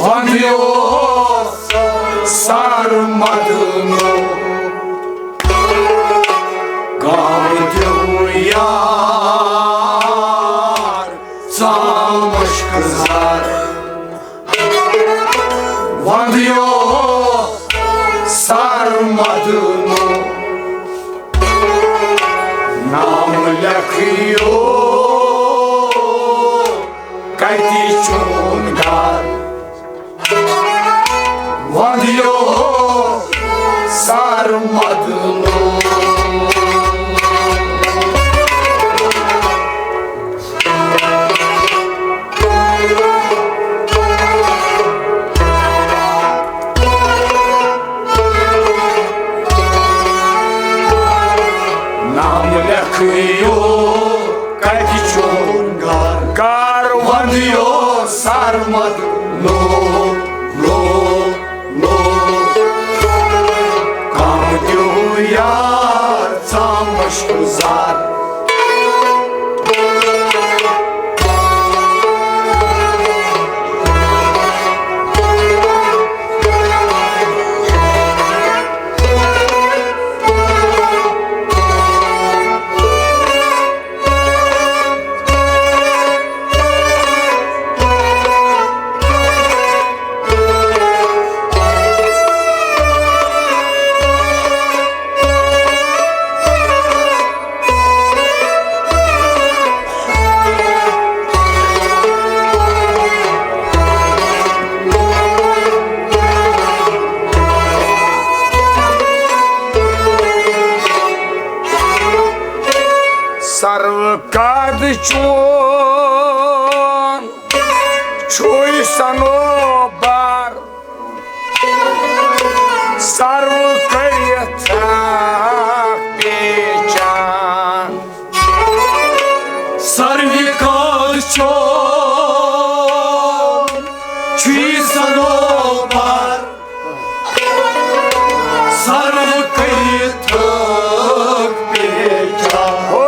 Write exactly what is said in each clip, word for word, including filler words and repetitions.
ونٛدیو سر مدنو، گام دیو یار ژامشک زر۔ ونٛدیو سر مدنو، نام لیکھیو کتہِ چون گھر؟ ونٛدیو سر مدنو۔ نام لیکھیو کتہِ چون گھر؟ گھر ونٛدیو سر مدنو، نو، نو۔ کم دیو یار ژامشک زر۔ سرو قد چون چھُے صنوبر، سرو کٔرِتھ پیچان۔ سروِ قد چون چھُے صنوبر، سرو کٔرِتھ پیچان۔ ہو،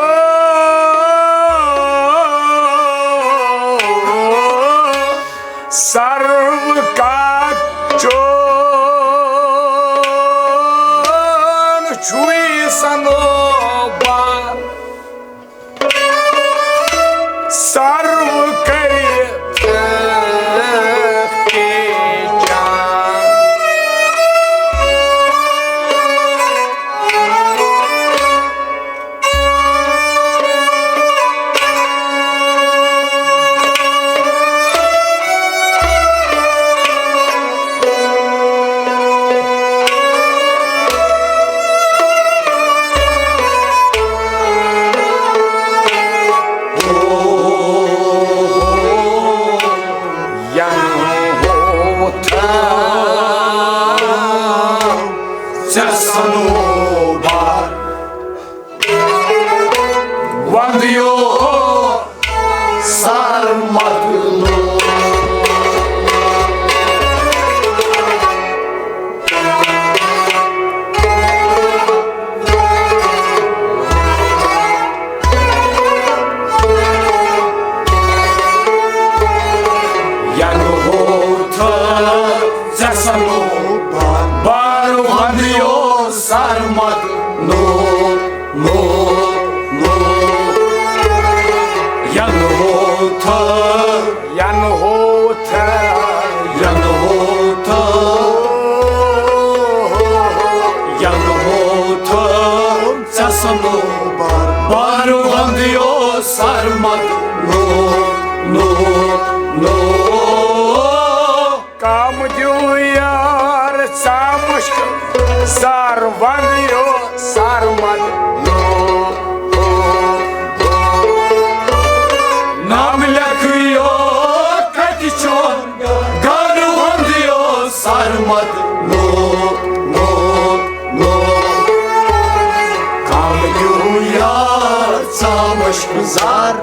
سرو قد چون چھُے صنوبر، سرو کٔرِتھ پیچان۔ ینہٕ ہوتھو ژےٚ صنوبر، ونٛدیو سر مدنو۔ ینہٕ ہوتھو ژےٚ صنوبر، ونٛدیو سر مدنو، نو، نو۔ ینہٕ ہوتھو، ینہٕ ہوتھو، ینہٕ ہوتھو، ینہٕ ہوتھو ژےٚ صنوبر، بر ونٛدیو سر مدنو، نو، نو۔ کم دیو یار ژامشک زر، ونٛدیو سر مدنو۔ نام لیکھیو کتہِ چون گھر، ونٛدیو سر مدنو، نو، نو۔ کم دیو یار ژامشک زر۔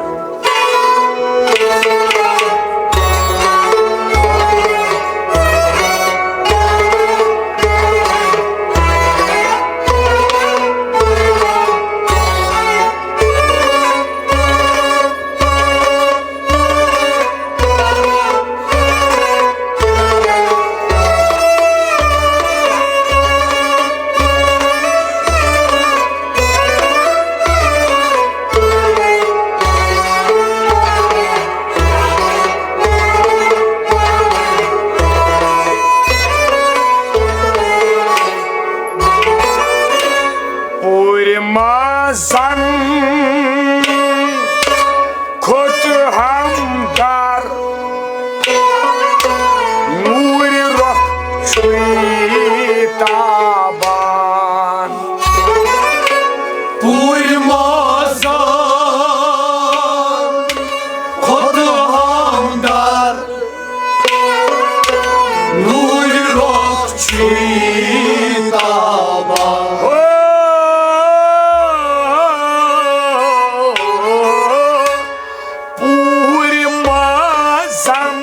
زن کھوٚت ہمدار، نوٗرِ رۄخ چھُے تابان۔ پوٗرۍ مازن کھوٚت ہمدار، نوٗرِ رۄخ چھُے تابان۔ ہو، پوٗرۍ مازن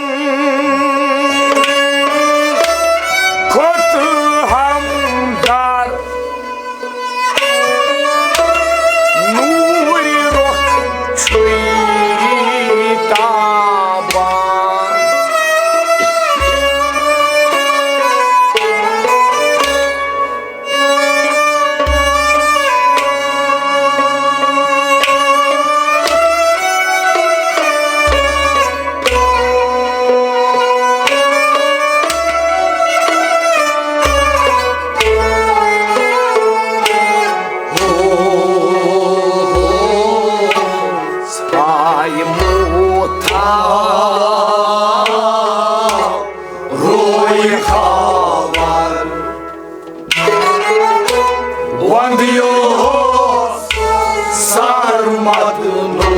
کھوٚت ہمدار، نوٗرِ رۄخ چھُے تابان۔ سایمو تھاو روے خاور، وندیو سرمد نو۔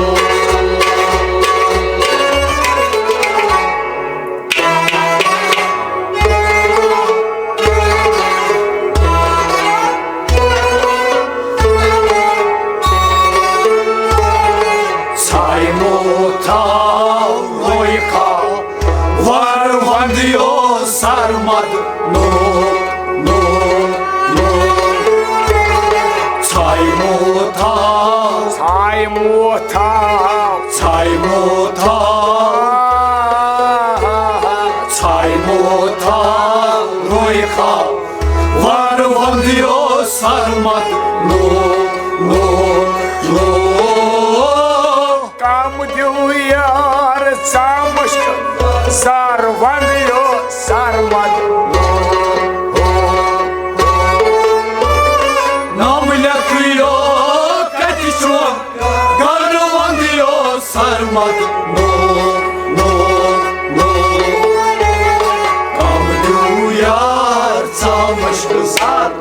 سایمو تھاو روے خاور، وندیو سرمد نو، نو، نو۔ سایمو تھاو، سایمو تھاو، سایمو تھاو، سایمو تھاو روے خاور، وندیو سرمد نو، نو، نو۔ کم دیو یار ژامشک زار، وندیو سرمد نو۔ نام لیکھیو کتہِ چھُ گرٕ، وندیو سرمد نو، نو، نو۔ کم دیو یار ژامشک زار۔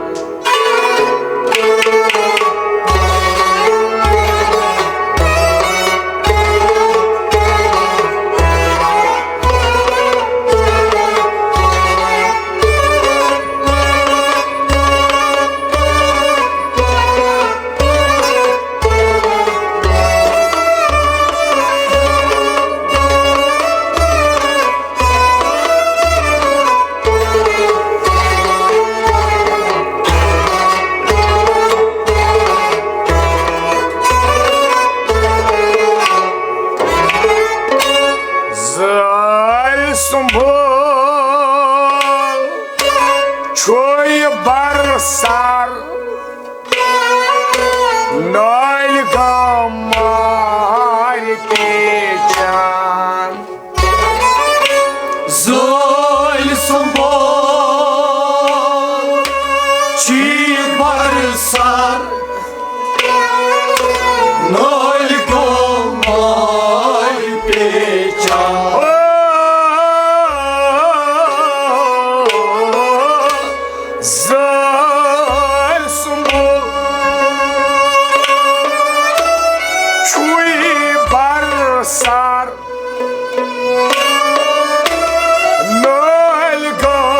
زٲلۍ سُنٛمبُل چھُے بر سر، نٲلۍ گامارِ پیچان۔ زٲلۍ سُنٛمبُل چھی بر سر، نٲلۍ گامارِ پیچان۔ زٲلۍ سُنٛمبُل چھُے بر سر، نٲلۍ گام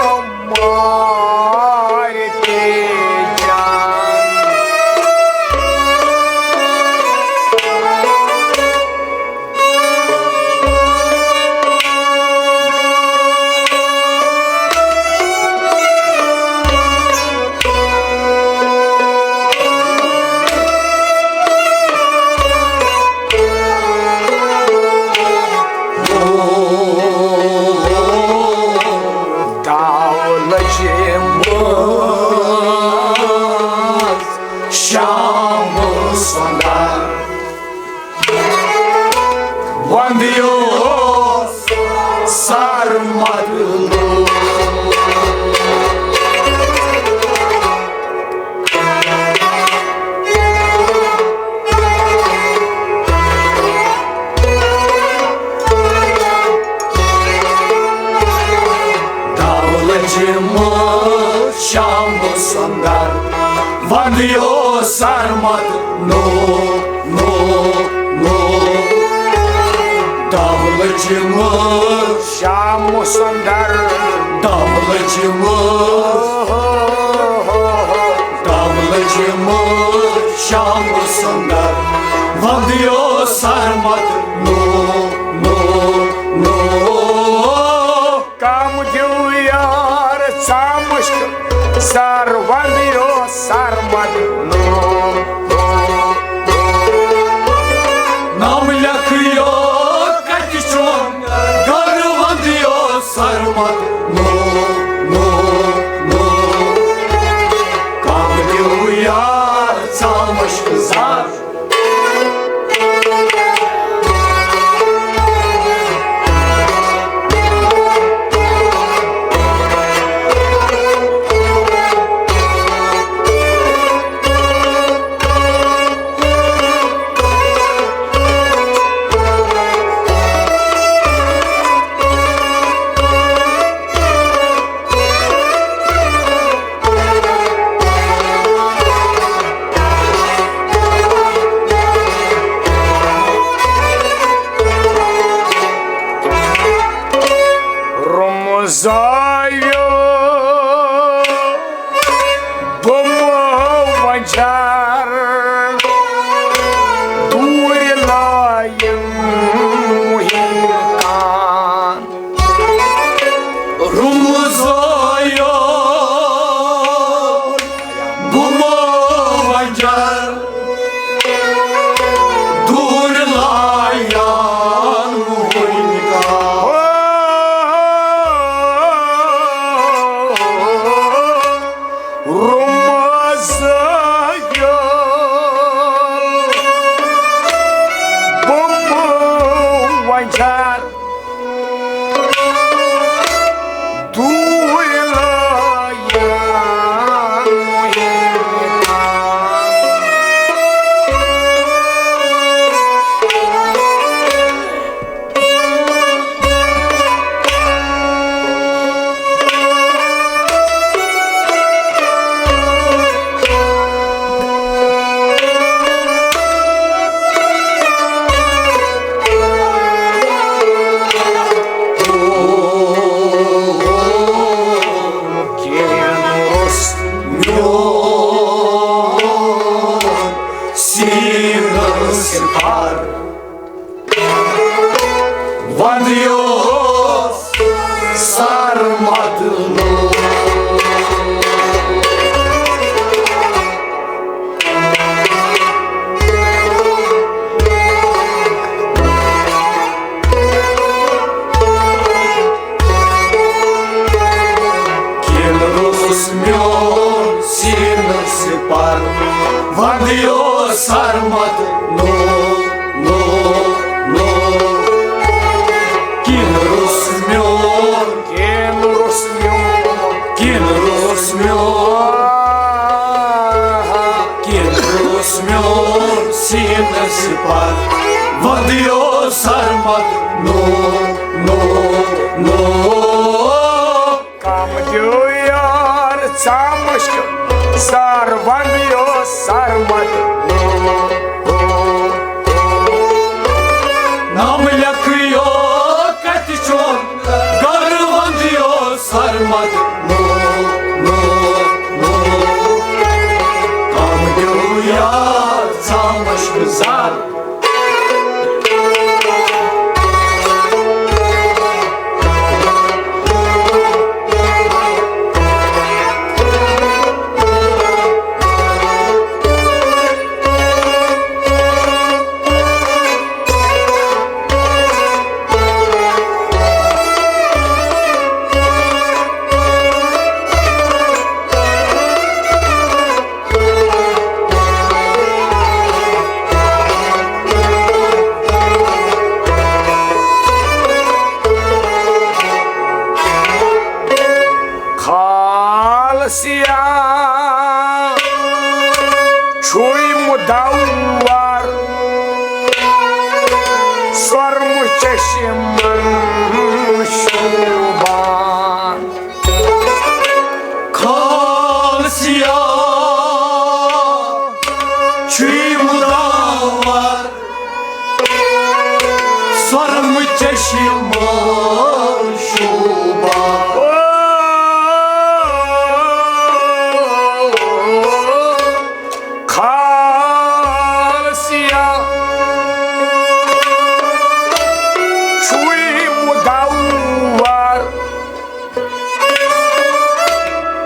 جِم شام سُنٛدر، وَندٕ یوس سرمد نو، نو، نو۔ دولہٕ جِم شام سُنٛدر، دولہٕ جِم، دولہٕ جِم شام سُنٛدر، وَندٕ یوس سرمد نو، نو، نو۔ کم دیو یار ژامُشک سر، وَندٕ یوس سرمد نو۔ نام لیکھیو کتہِ چون گرٕ، وَندٕ یوس سرمد نو، نو، نو۔ کم دیو یار ژامُشک سر۔ رمضایو بمو وجر، دوٗرِ لایِن مُہِم کان۔ رمضایو بمو وجر، دوٗرِ لایِن مُہِم کان۔ رمضایو بمو وجر، دوٗرِ لایِن مُہِم کان۔ سیٖنَس پَر، وَندٕ یوس سرمد لوگ۔ کِنہٕ روٚس میون سیٖنہٕ سِپر، وَندٕ یوس سرمد نوٚو، نوٚو، نوٚو۔ کِنہٕ روٚس میون، کِنہٕ روٚس میون، کِنہٕ روٚس میون، کِنہٕ روٚس میون سیٖنہٕ سِپر، وَندٕ یوس سرمد نوٚو، نوٚو، نوٚو۔ کم دیو یار ژامُشک سر، وَندٕ یوس سرمد۔ نام لیکھیو کتہِ چون گرٕ، وَندٕ یوس سرمد۔ کم دیو یار ژامُشک سر۔ خال سیاہ چھُے مُدوار، سۄرمہٕ چشمن شوٗبان۔ شمال شوبان۔ خال سیاہ چھُے مُدوار،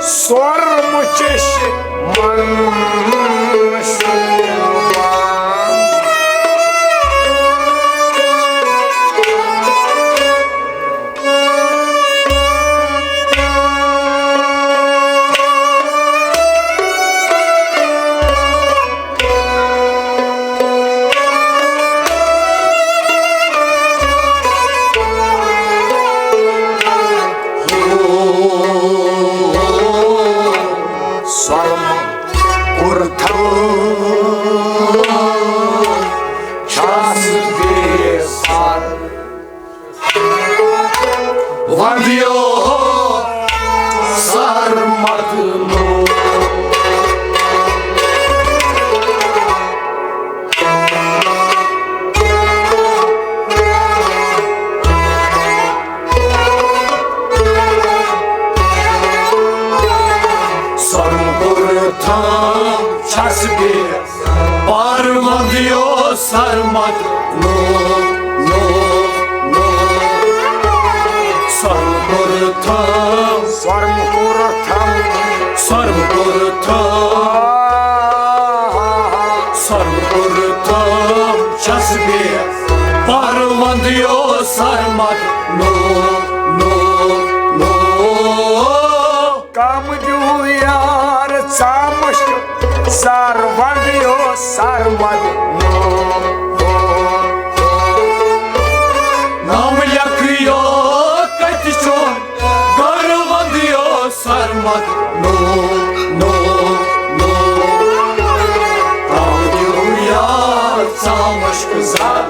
سۄرمہٕ چشمن شوبان۔ سۄرمہٕ کُرتھل چھس بے سر وندیو سرمد نو۔ سرمپور تھام چھس بے پروندیو سرمد نو، نو، نو۔ سرمپور تھام، سرمپور تھام، سرمپور تھام، سرمپور تھام چھس بے پروندیو سرمد نو، نو، نو۔ کم دیو یار ژامشک سر وندیو سر مد نو۔ نام لیکھیو کتہِ چون گر وندیو سر مد نو، نو، نو۔ کم دیو یار ژامشک سر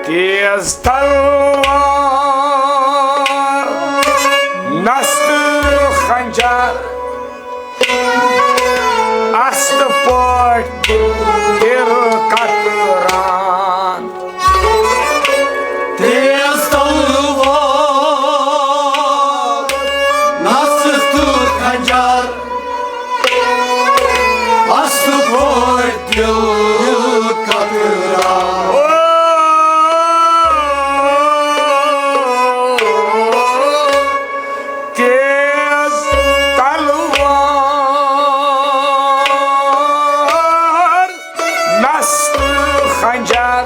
تیز تلوار، نستہٕ خنجر، استہٕ پٲٹھۍ دِل کتران۔ تیز تلوار، نستہٕ خنجر، استہٕ پٲٹھۍ دِل کتران۔ تیز تلوار، نستہٕ خنجر،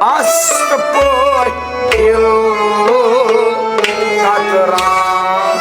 استہٕ پٲٹھۍ دِل کتران۔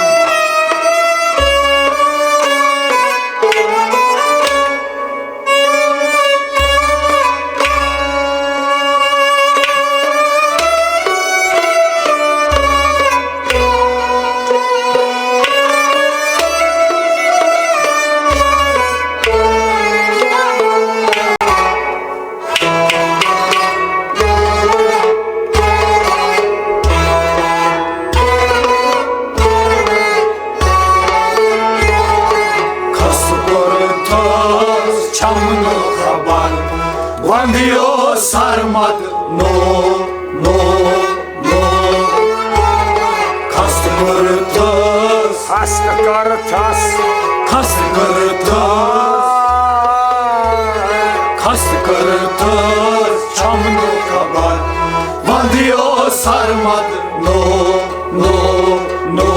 کھس کوٚر تھوٚس چھم نہٕ خبر، وندیو سرمد نو، نو، نو۔ کھس کوٚر تھوٚس، کھس کوٚر تھوٚس، کھس کوٚر تھوٚس، کھس کوٚر تھوٚس چھم نہٕ خبر، وندیو سرمد نو، نو، نو۔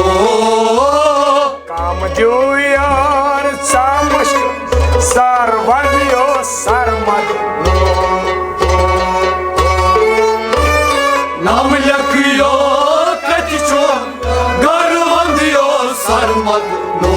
کم دیو یار ژامش سر وندیو سرمد نو۔ نام لیکھیو کتہِ چھُ گر وندیو سرمد نو۔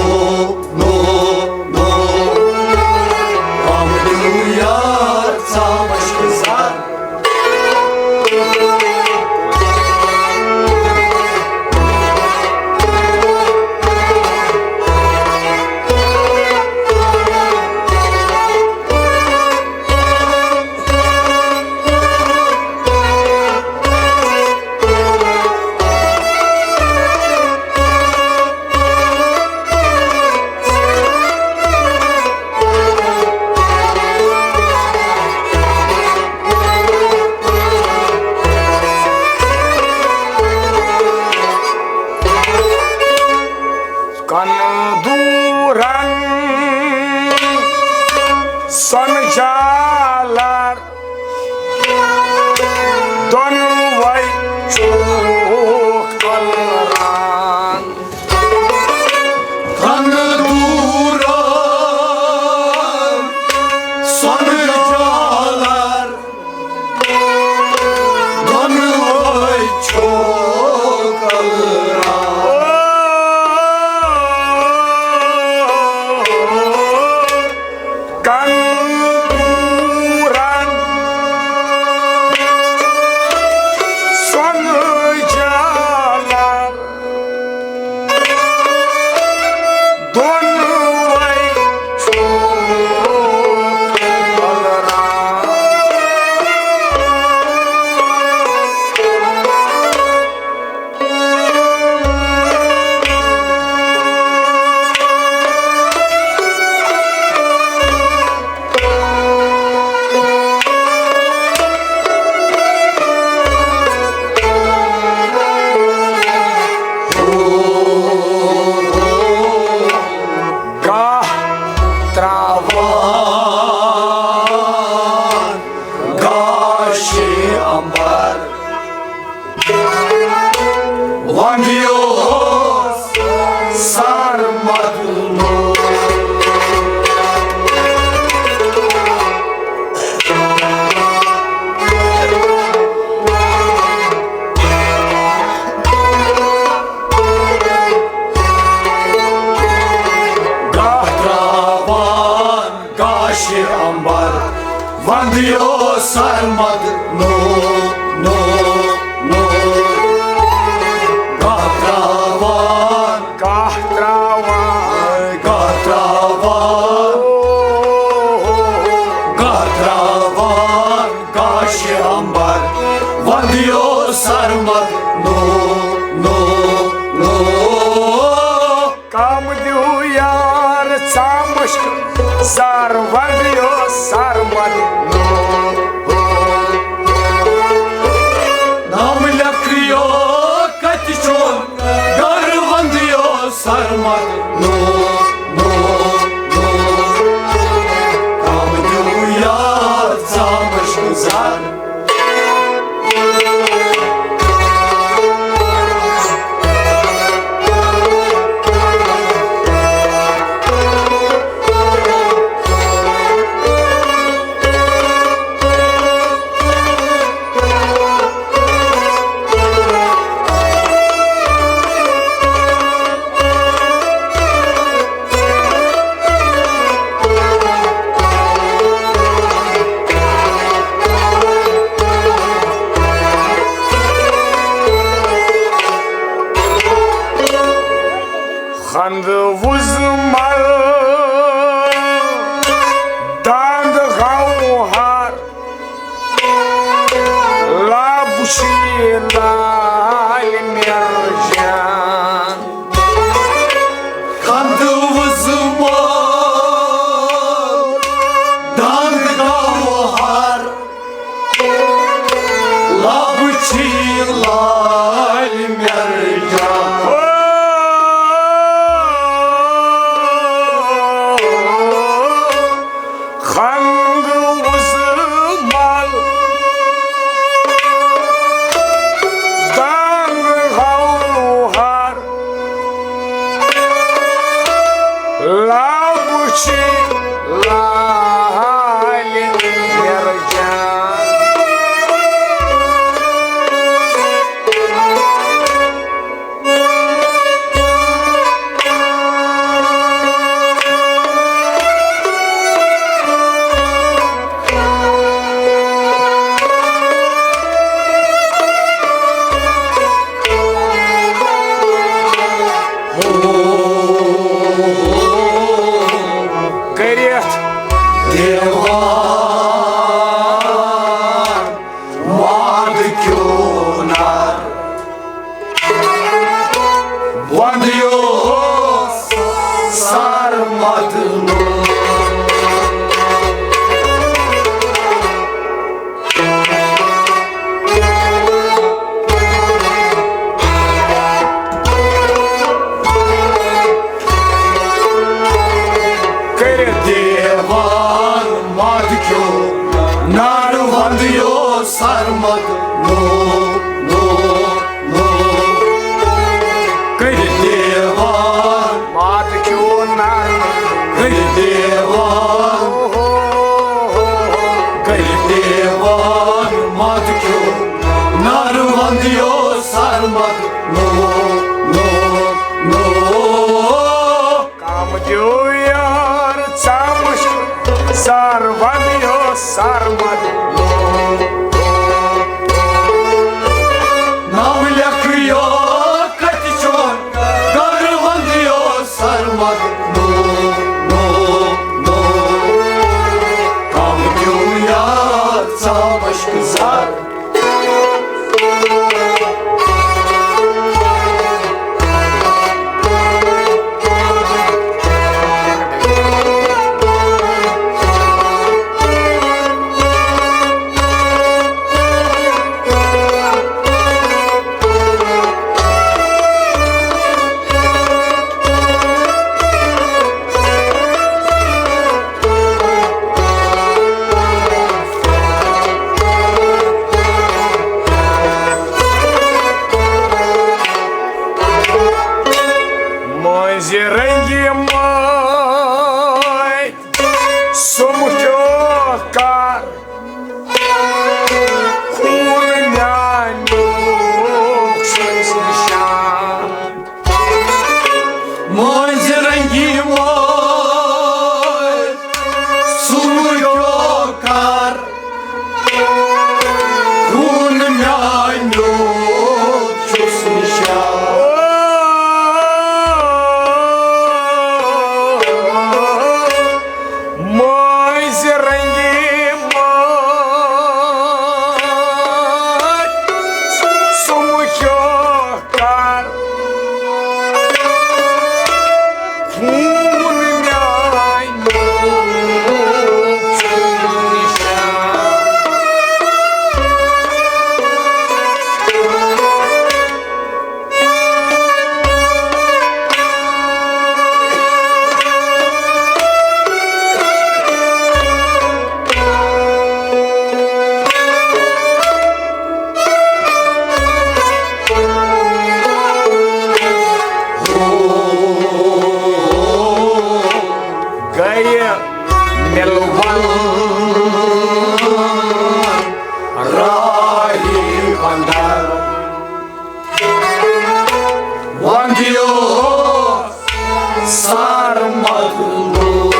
جالر، دۄنوَے چھُکھ الران۔ کَنہٕ دوٗرَن سۄنہٕ جالر، دۄنوَے چھُکھ الران۔ کَنہٕ دوٗرَن سۄنہٕ جالر، دۄنوَے چھُکھ الران۔ گاہ تراوان گاشہِ امبر، وندیو سر مدنو۔ گاہ تراوان گاشہِ امبر، وندیو سرمد نو، نو، نو۔ گاہ تراوان، گاہ تراوان، گاہ تراوان، گاہ تراوان گاشہِ امبر، وندیو سرمد نو، نو، نو۔ کم دیو یار ژامشک زار، وندیو سرمد نو۔ نام لیکھیو کتہِ چون گر، وندیو سرمد نو، نو، نو۔ کم دیو یار ژامشک زار۔ نارٕ وَندٕ یوت سرمد نوٚو، نوٚو، نوٚو۔ کٔرِتھ دیوان۔ ماتہٕ کیوٗ نارٕ۔ کٔرِتھ دیوان۔ کٔرِتھ دیوان ماتہٕ کیوٗ۔ نارٕ وَندٕ یوت سرمد نوٚو، نوٚو، نوٚو۔ کم دیو یار ژامش سر ونیو سر مت۔ نام لیکھیو کتہِ چھُ گر وندیو سر مت۔ نو، نو، نو۔ کم دیو یار ژامش سر۔ مٔنٛزۍ رنٛگی مٲے سُمکھیو کر خوٗن میٛانیُک چھُس نِشان۔ مٲنٛزِ رنٛگی وٲلۍ سُمکھیو کر خوٗن میٛانیُک چھُس نِشان۔ مٲنٛزِ رنٛگی مٲلۍ سُمکھیو کر خوٗن میٛانیُک چھُس نِشان۔ گٔیہِ مِلوان راہی بندر۔ وندیو سر مدلو۔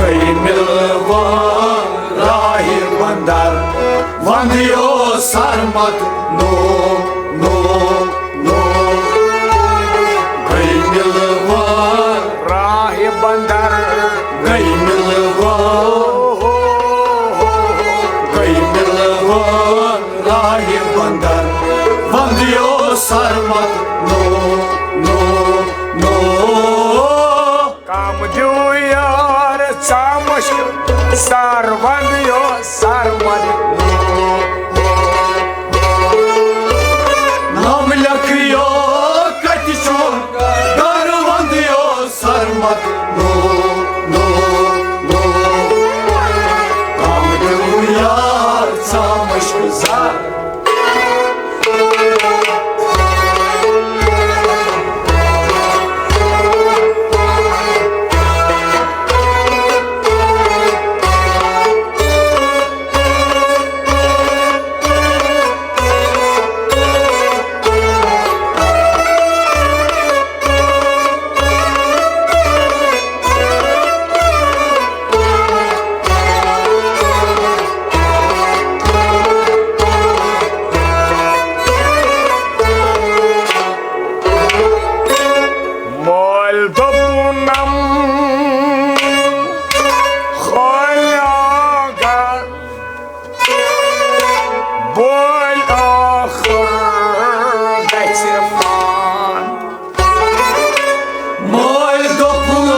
گٔے مِلوان راہہِ بندر، وندیو سرمد نو، نو، نو۔ گٔے مِلوان راہہِ بندر، گٔے مِلوان، گٔے مِلوان راہہِ بندر، وندیو سرمد نو، نو، نو۔ کم دیو یار ژامش سر وندیو سرمد۔ نام لیکھیو کتہِ چھُ گر وندیو سرمد۔ نو، نو، نو۔ کم دیو یار ژامش سر۔ مٲلۍ دوٚپُنم، خٲلۍ اگر بٲلۍ ٲخٕر گژھِ فان۔ مٲلۍ دوٚپُن،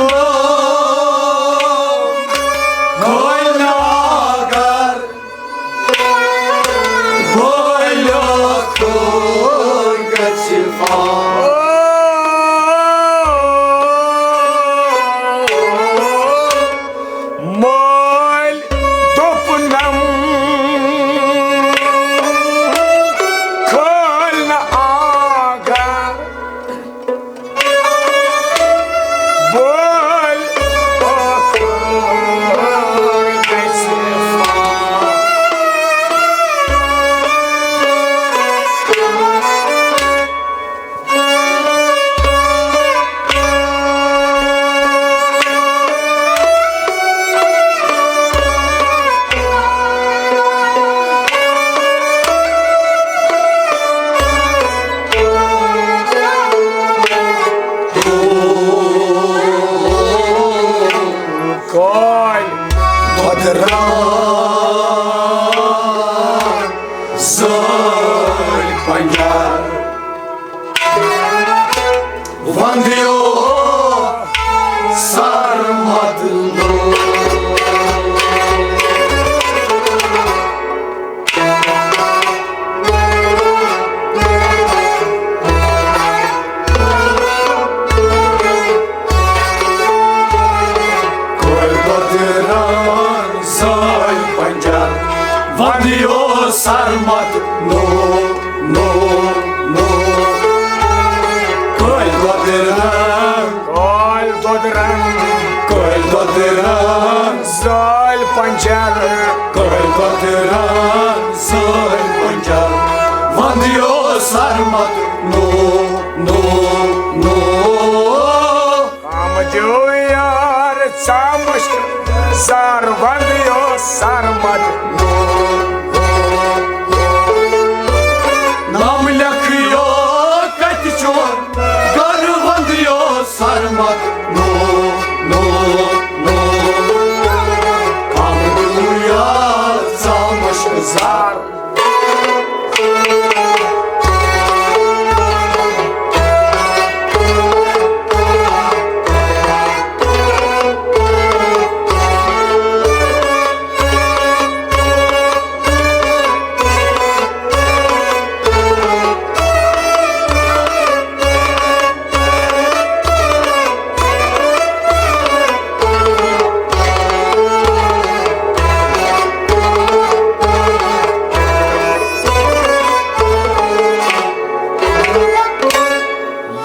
خٲلۍ اگر مٲلۍ دوٚپنم، کھٲلۍ نہٕ آنگن۔ بٔلۍ ٲخٕر گژھِ فان۔ کالۍ دۄدران زٲلۍ پنجر۔ وندیو سرمد لو۔ کٔرۍ دۄدران زٲلۍ پنجر، وندیو سرمد نو، نو، نو۔ کٔرۍ دۄدران، کٔرۍ دۄدران، کٔرۍ دۄدران زٲلۍ پنجر، کٔرۍ دۄدران زٲلۍ پنجر، وندیو سرمد نو، نو، نو۔ کم دیو یار ژامُش زار، وندیو سرمد نو۔ نام لیکھیو کتہِ چون گرٕ، وندیو سرمد نو، نو، نو۔ کم دیو یار ژامُش زار۔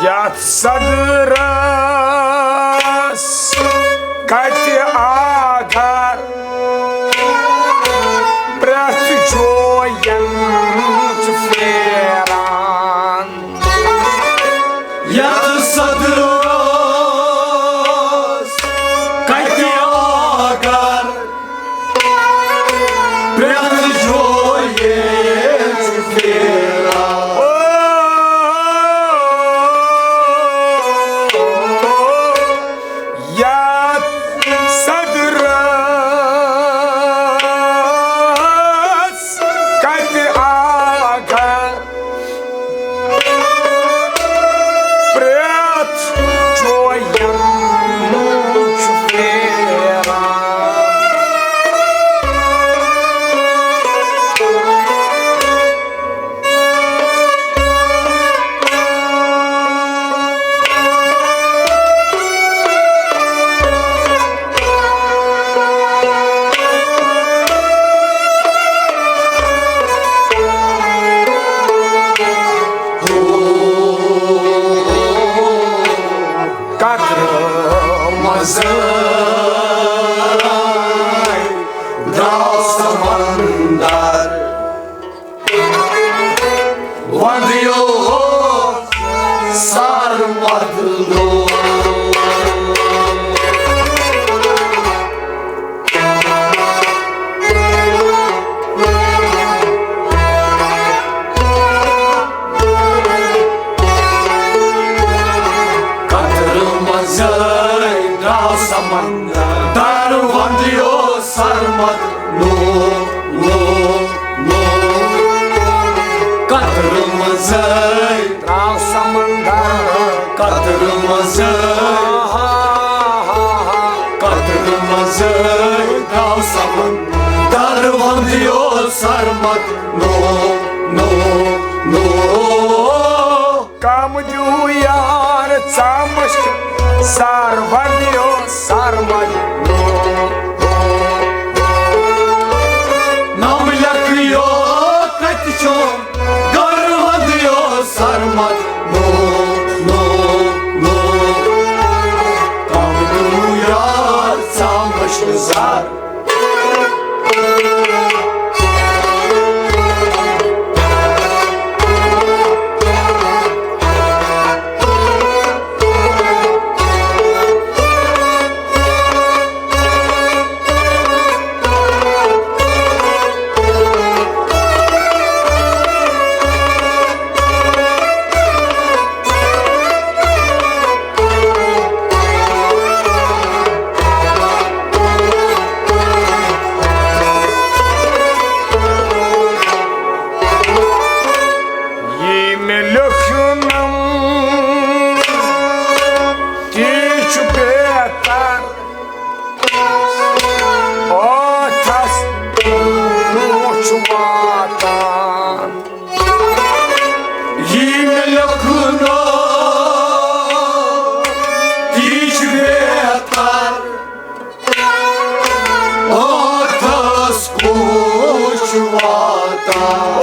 یتھ صدرس کتہِ آدھار، پرٛٮ۪تھ جوین چھُ پھیران۔ یتھ صدرس کتہِ آدھار، پرٛٮ۪تھ جوین چھُ پھیران۔ یتھ صدرس کتہِ آدھار، پرٛٮ۪تھ جوین چھُ پھیران۔ قطرٕ منٛزٕ درٛاو سمندر، وندیو سرمد لو۔ قطرٕ منٛزَے درٛاو سمندر، وندیو سرمد لو، لو، لو۔ قطرٕ منٛزَے درٛاو سمندر، قطرٕ منٛزَے، قطرٕ منٛزَے درٛاو سمندر، وندیو سرمد لو، لو، لو۔ کم سر ونیو سر مجنو۔ نام لیکھیو کتہِ چھُ گر ونیو سر مجنو، نو، نو۔ کم دنیا سمجھ زار۔ یی مےٚ لیوٚکھنم، تی چھُ بہتر۔ ٲٹھس برونٛہہ چھُ واتان۔ یی مےٚ لیوٚکھنم، تی چھُ بہتر۔ ٲٹھس کُس چھُ واتان؟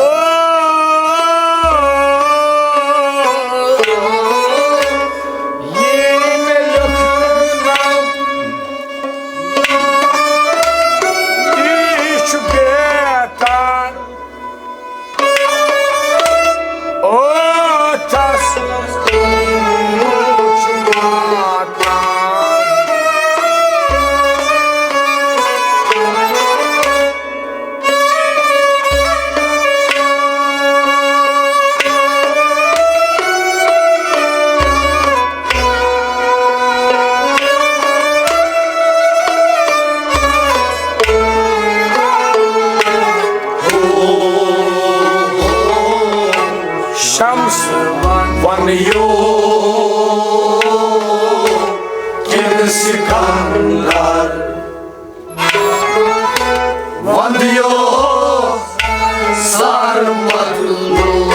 یی مےٚ لیوٚکھنم، تی چھُ بہتر۔ ٲٹھس کُس چھُ واتان؟ شمس ونیو کِنہٕ سکندر؟ وندیو سر مدلو۔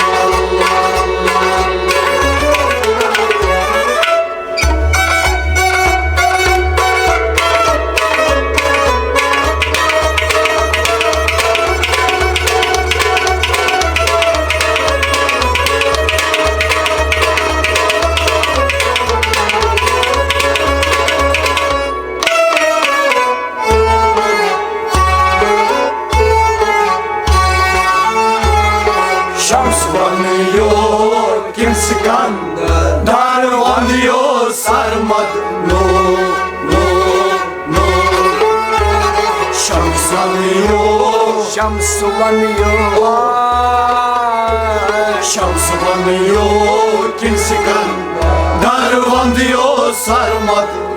شمس ونیو کِنہٕ سکندر؟ دار وندیو سرمد نو، نو، نو۔ شمس ونیو، شمس ونیو، شمس ونیو کِنہٕ سکندر؟ دار وندیو سرمد